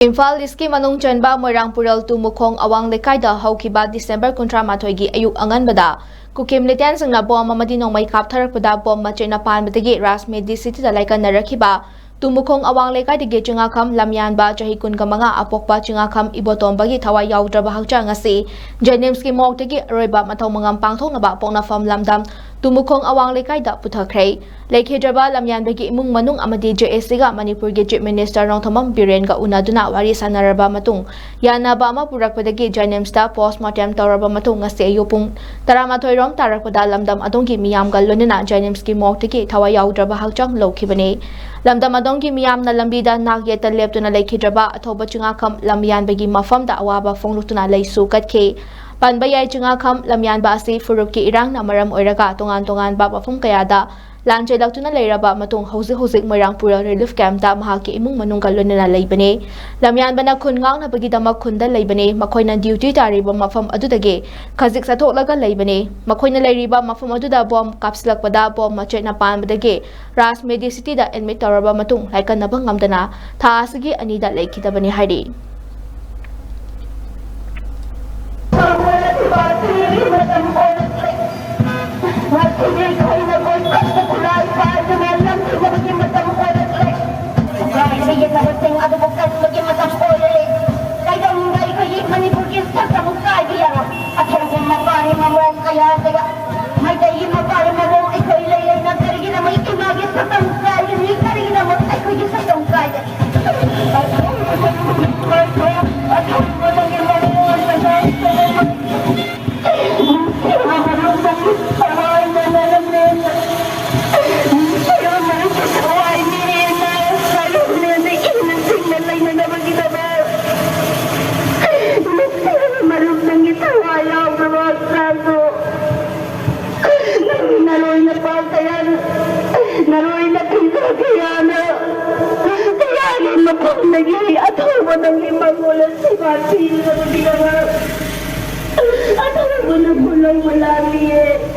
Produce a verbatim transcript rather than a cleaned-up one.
ꯏꯝꯐꯥꯜ ꯏꯁꯀꯤ ꯃꯅꯨꯡ ꯆꯟꯕ ꯃꯣꯏꯔꯥꯡ ꯄꯨꯔꯦꯜ ꯇꯨꯃꯨꯈꯣꯡ ꯑꯋꯥꯡ ꯂꯩꯀꯥꯏꯗ ꯍꯧꯈꯤꯕ ꯗꯤꯁꯦꯝꯕꯔ ꯀꯨꯟꯊ꯭ꯔꯥ ꯃꯥꯊꯣꯏꯒꯤ ꯑꯌꯨꯛ ꯑꯉꯟꯕꯗ ꯀꯨꯀꯤꯝ ꯂꯤꯇꯦꯟꯁꯤꯡꯅ ꯕꯣꯝ ꯑꯃꯗꯤ ꯅꯣꯡꯃꯩ ꯀꯥꯞꯊꯔꯛꯄꯗ ꯕꯣꯝ ꯃꯆꯦꯠꯅ ꯄꯥꯟꯕꯗꯒꯤ ꯔꯥꯖꯃꯦꯗꯤ ꯁꯤꯇꯤꯗ ꯂꯥꯏꯀꯠꯅꯔꯛꯈꯤꯕ ꯇꯨꯃꯨꯈꯣꯡ ꯑꯋꯥꯡ ꯂꯩꯀꯥꯏꯗꯒꯤ ꯆꯤꯉꯥꯈꯝ ꯂꯝꯌꯥꯟꯕ ꯆꯍꯤ ꯀꯨꯟꯒ ꯃꯉꯥ ꯑꯄꯣꯛꯄ ꯆꯤꯉꯥꯈꯝ ꯏꯕꯣꯇꯣꯝꯕꯒꯤ ꯊꯋꯥꯏ ꯌꯥꯎꯗ꯭ꯔꯕ ꯍꯛꯆꯥꯡ ꯑꯁꯤ ꯖꯦꯅꯤꯝꯁꯀꯤ ꯃꯣꯔꯒꯇꯒꯤ ꯑꯔꯣꯏꯕ ꯃꯊꯧ ꯃꯉꯝ ꯄꯥꯡꯊꯣꯛꯅꯕ ꯄꯣꯛꯅꯐꯝ ꯂꯝꯗꯝ ꯇꯨꯃꯨꯈꯣꯡ ꯑꯋꯥꯡ ꯂꯩꯀꯥꯏꯗ ꯄꯨꯊꯈ꯭ꯔꯦ꯫ ꯂꯩꯈꯤꯗ꯭ꯔꯕ ꯂꯝꯌꯥꯟꯕꯒꯤ ꯏꯃꯨꯡ ꯃꯅꯨꯡ ꯑꯃꯗꯤ ꯖꯦ ꯑꯦ ꯁꯤꯒ ꯃꯅꯤꯄꯨꯔꯒꯤ ꯆꯤꯐ ꯃꯤꯅꯤꯁꯇꯔ ꯅꯣꯡꯊꯣꯝꯕꯝ ꯕꯤꯔꯦꯟꯒ ꯎꯅꯗꯨꯅ ꯋꯥꯔꯤ ꯁꯥꯟꯅꯔꯕ ꯃꯇꯨꯡ, ꯌꯥꯅꯕ ꯑꯃ ꯄꯨꯔꯛꯄꯗꯒꯤ ꯖꯦꯅꯤꯝꯁꯇ ꯄꯣꯁꯃꯣꯔꯇꯦꯝ ꯇꯧꯔꯕ ꯃꯇꯨꯡ ꯉꯁꯤ ꯑꯌꯨꯛ ꯄꯨꯡ ꯇꯔꯥꯃꯥꯊꯣꯏ ꯔꯣꯝ ꯇꯥꯔꯛꯄꯗ ꯂꯝꯗꯝ ꯑꯗꯣꯝꯒꯤ ꯃꯤꯌꯥꯝꯒ ꯂꯣꯏꯅꯅ ꯖꯦꯅꯤꯝꯁꯀꯤ ꯃꯣꯔꯒꯇꯒꯤ ꯊꯋꯥꯏ ꯌꯥꯎꯗ꯭ꯔꯕ ꯍꯛꯆꯥꯡ ꯂꯧꯈꯤꯕꯅꯤ꯫ ꯂꯝꯗꯝ ꯑꯗꯣꯝꯒꯤ ꯃꯤꯌꯥꯝꯅ ꯂꯝꯕꯤꯗ ꯅꯥꯛ ꯌꯦꯠꯇ ꯂꯦꯞꯇꯨꯅ ꯂꯩꯈꯤꯗ꯭ꯔꯕ ꯑꯊꯧꯕ ꯆꯤꯉꯥꯈꯝ ꯂꯝꯌꯥꯟꯕꯒꯤ ꯃꯐꯝꯗ ꯑꯋꯥꯕ ꯐꯣꯡꯗꯣꯛꯇꯨꯅ ꯂꯩꯁꯨ ꯀꯠꯈꯤ꯫ ꯄꯟꯕ ꯌꯥꯏ, ꯆꯤꯉꯥꯈꯝ ꯂꯝꯌꯥꯟꯕ ꯑꯁꯤ ꯐꯨꯔꯨꯞꯀꯤ ꯏꯔꯥꯡꯅ ꯃꯔꯝ ꯑꯣꯏꯔꯒ ꯇꯣꯉꯥꯟ ꯇꯣꯉꯥꯟꯕ ꯃꯐꯝ ꯀꯌꯥꯗ ꯂꯥꯟ ꯆꯦꯜꯂꯛꯇꯨꯅ ꯂꯩꯔꯕ ꯃꯇꯨꯡ ꯍꯧꯖꯤꯛ ꯍꯧꯖꯤꯛ ꯃꯣꯏꯔꯥꯡ ꯄꯨꯔꯦꯜ ꯔꯤꯂꯤꯐ ꯀꯦꯝꯞꯇ ꯃꯍꯥꯛꯀꯤ ꯏꯃꯨꯡ ꯃꯅꯨꯡꯒ ꯂꯣꯏꯅꯅ ꯂꯩꯕꯅꯤ꯫ ꯂꯝꯌꯥꯟꯕꯅ ꯈꯨꯟ ꯉꯥꯛꯅꯕꯒꯤꯗꯃꯛ ꯈꯨꯟꯗ ꯂꯩꯕꯅꯤ꯫ ꯃꯈꯣꯏꯅ ꯗ꯭ꯌꯨꯇꯤ ꯇꯥꯔꯤꯕ ꯃꯐꯝ ꯑꯗꯨꯗꯒꯤ ꯈꯖꯤꯛ ꯆꯠꯊꯣꯛꯂꯒ ꯂꯩꯕꯅꯤ꯫ ꯃꯈꯣꯏꯅ ꯂꯩꯔꯤꯕ ꯃꯐꯝ ꯑꯗꯨꯗ ꯕꯣꯝ ꯀꯥꯞꯁꯤꯜꯂꯛꯄꯗ ꯕꯣꯝ ꯃꯆꯦꯠꯅ ꯄꯥꯟꯕꯗꯒꯤ ꯔꯥꯖꯃꯦꯗꯤ ꯁꯤꯇꯤꯗ ꯑꯦꯗꯃꯤꯠ ꯇꯧꯔꯕ ꯃꯇꯨꯡ ꯂꯥꯏꯀꯠꯅꯕ ꯉꯝꯗꯅ ꯊꯥ ꯑꯁꯤꯒꯤ ꯑꯅꯤꯗ ꯂꯩꯈꯤꯗꯕꯅꯤ ꯍꯥꯏꯔꯤ꯫ ꯉꯁꯤꯗꯤ ꯑꯩꯈꯣꯏꯅ ꯀꯣꯏꯆꯠ ꯈꯨꯠꯂꯥꯏ ꯄꯥꯏꯗꯨꯅ ꯂꯝꯖꯤꯡꯕꯒꯤ ꯃꯇꯝ ꯑꯣꯏꯔꯛꯂꯦ꯫ ꯊꯕꯛꯁꯤꯡ ꯑꯗꯨꯕꯨ ꯀꯟꯕꯒꯤ ꯃꯇꯝ ꯑꯣꯏꯔꯦ꯫ ꯀꯩꯗꯧꯅꯨꯡꯗ ꯑꯩꯈꯣꯏꯒꯤ ꯃꯅꯤꯄꯨꯔꯒꯤ ꯁꯛꯇꯝ ꯀꯥꯏꯕ ꯌꯥꯕ ꯑꯊꯧꯕ ꯃꯄꯥꯒꯤ ꯃꯃꯣꯡ ꯀꯌꯥ ꯀꯌꯥ, ꯃꯩꯇꯩꯒꯤ ꯃꯄꯥꯒꯤ ꯃꯃꯣꯡ ꯑꯩꯈꯣꯏ ꯂꯩ ꯂꯩꯅ ꯀꯔꯤꯒꯤꯗꯃꯛ ꯏꯃꯥꯒꯤ ꯁꯛꯇꯝ ꯀꯥꯏꯒꯅꯤ? ꯀꯔꯤꯒꯤꯗꯃꯛ ꯑꯩꯈꯣꯏꯒꯤ ꯁꯛꯇꯝ ꯀꯥꯏꯒꯅꯤ? ꯑꯊꯧꯕ ꯅꯪꯒꯤ ꯃꯃꯣꯡ ꯑꯁꯤꯗ ꯅꯔꯣꯏꯅ ꯄꯥꯜ ꯀꯌꯥꯅ, ꯅꯔꯣꯏꯅ ꯄꯤꯖ ꯀꯌꯥꯅ, ꯀꯌꯥꯒꯤ ꯃꯐꯝꯗꯒꯤ ꯑꯊꯧꯕ ꯅꯪꯒꯤ ꯃꯉꯣꯟꯗ ꯁꯦꯕꯥ ꯄꯤꯅꯕꯒꯤꯗꯃꯛ ꯑꯊꯧꯕꯅ ꯈꯨꯂꯪ ꯂꯥꯛꯂꯤꯌꯦ꯫